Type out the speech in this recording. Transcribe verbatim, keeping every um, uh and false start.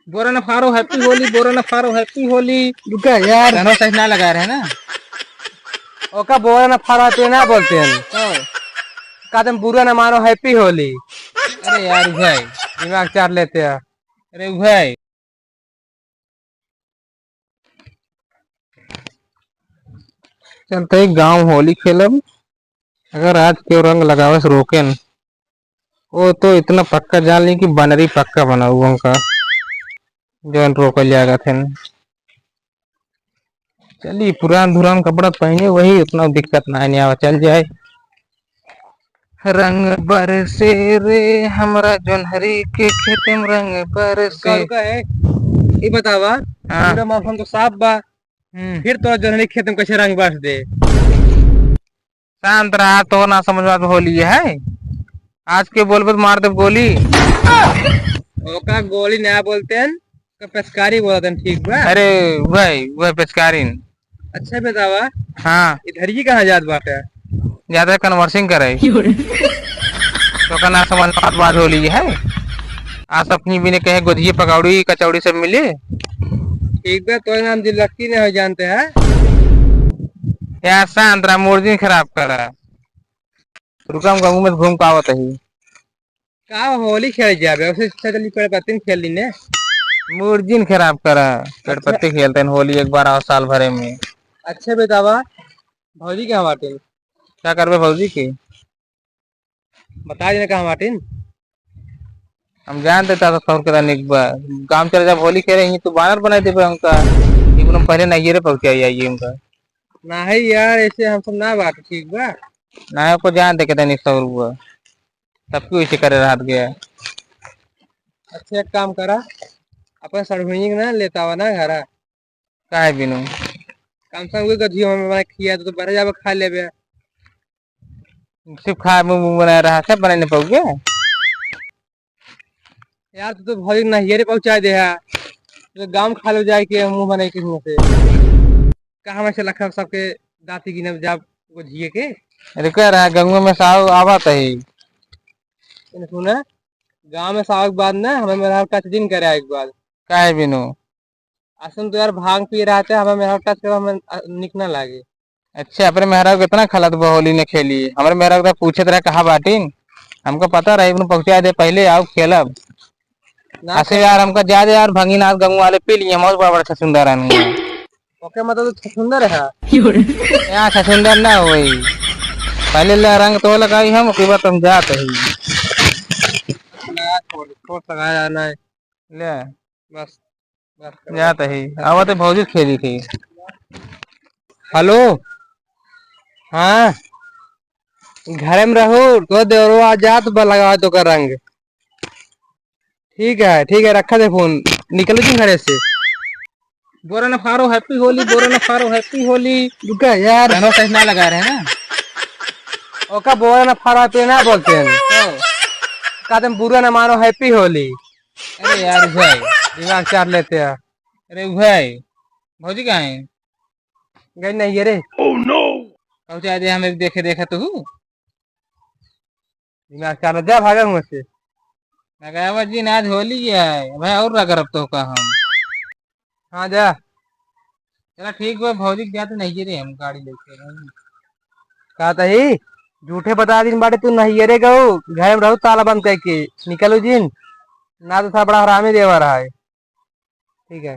बोरा न फारो, happy होली, बोरा न फारो, happy होली। रुका यार। गाना सही ना लगा रहे ना। ओका बोरा न फारो, happy ना बोलते हैं। तो? कहते हैं, "बुरा न मानो, happy होली।" अरे यार भाई। दिमाग चाट लेते हैं। अरे भाई। चलते ही गाँव होली खेलब। अगर आज केहू रंग लगावे से रोकेन, वो तो इतना पक्का जान ली कि बनरी पक्का बनाऊ उनका, जौन रोकल जाएगा थे। चली, पुरान धुरान कपड़ा पहने, वही उतना दिक्कत ना है, नहीं आवा, चल जाए। रंग बरसे रे हमरा जोन्हरी के खेते में रंग बरसे। रुका, रुका, ए। ई बतावा, हाँ। पूरा मौसम तो साफ बा, हम्म। फिर तोरा जोन्हरी खेते में कैसे रंग बरस दे? शांत रहा, तो ना समझ में होली है। आज के बोलबे तो मार देब गोली। ओका गोली ना बोलते हैं, ओका पेचकारी बोलते हैं, ठीक बा? अरे, वही, वही पेचकारिन। अच्छा बतावा। हाँ। इधर ही कहाँ जात बाटे? जाते conversing करे। तो का ना समझ में बात, बात होली है। आज अपनी बिने कहे गोधिये पकौड़ी, कचौड़ी सब मिली। ठीक बा, तो नाम दिलक्की नहीं हो जानते हैं। यार शांत रहा, मूड जिन खराब करा। रुका, हम गाँव में घूम के आवत ही। का होली खेल जाबे, उसे अच्छा चली पेड़ पत्ती खेल लीने। मूड जिन खराब करा, पेड़ अच्छा। पत्ती खेलते हैं होली एक बार आओ साल भरे में। अच्छा बतावा, भौजी कहाँ बाटे? का करबे भौजी के? बता देना कहाँ बाटे। हम जान देता तो सौर के निक बा। गाँव चले जाब होली खेले, यहीं तू बानर बनाई देबे हमका। ये बोलो पहले नैहरे पहुँचाई आइए हमका। नहीं यार, ऐसे हम सब ना बात, ठीक बा? ना, आपको जान दे के तनी सौर हुआ। सबको इसे करे रहत गया। अच्छा, एक काम करा, अपन सड़हुइये के ना लेता हुआ ना घरा। काहे बिनु? कम से कम उहे गधियो हमें बना खिया, तो, तो बहरे जाबे खा लेबे। सिर्फ खा मुंह, मुंह बनाए रहा, सब बनाए नहीं पाओगे। यार, तू तो भौजी नैहरे पहुंचा दे है, तो गाँव खा लो जाए के मुंह बनाए के मुंह से। कहाँ में से लखा सबके दांती गिनब जाब गोधिये के। अरे कह रहा, गंगू में साहब आवत है। इन्हें सुना, गाँव में से आवे के बाद ना, हमें मेहरारू टच जिन करे आवे के बाद। काहे बिनु? असन तो यार भांग पी रहा था, हमें मेहरारू टच करे, हमें, अ, निक ना लागे। अच्छा, अपने मेहरारू कितना खलत बा होली ने खेली? हमरे मेहरारू तो पूछत रहे, "कहाँ बाटिन?" हमको पता रहे, इबन पहुँचा दे, पहले आओ खेलब। ना असे खेल- यार, हमका जा दे यार, भंगीनाथ गंगू वाले पी लिए, हम और बड़ा बड़ा छछुंदर रहन। ओके, मतलब तो छछुंदर है। यहाँ छछुंदर ना होई। पहले ले रंग तो लगाई हम, ओके बाद हम जात ही। ना, छोड़, छोड़, सगाया ना है। ले। बस, बस करो। जात ही। आवत है भौजी खेली थी। हेलो। हाँ। घरे में रहू, तो देवरो आ जात बा, लगावा तो का रंग। ठीक है, ठीक है, रखा दे फोन, निकलो जी घरे से। बोरा न फारो, happy होली, बोरा न फारो, happy होली। रुका यार। गाना सही ना लगा रहे ना। ओका बोरा न फारो, happy ना बोलते हैं। तो? कहते हैं, "बुरा न मानो, happy होली।" अरे यार भाई। दिमाग चाट लेते हैं। अरे भाई, भौजी कहाँ है? गई नहीं है रे। Oh no! पहुँचा दे हमें देखे, देखे तू। दिमाग चाट ले, जा भागा हुआ से। लगावा जी, आज होली है भाई, और रगड़ब तो का हम। हाँ, जा। चला ठीक बा, भौजी के जाते नहीं रे, हम गाड़ी लेके। का तही? झूठे बता दिन बाटे तू नहीं रे गऊ, घर में रहू ताला बंद करके, निकलू जिन, ना तो था बड़ा हरामी देवा रहा है। ठीक है।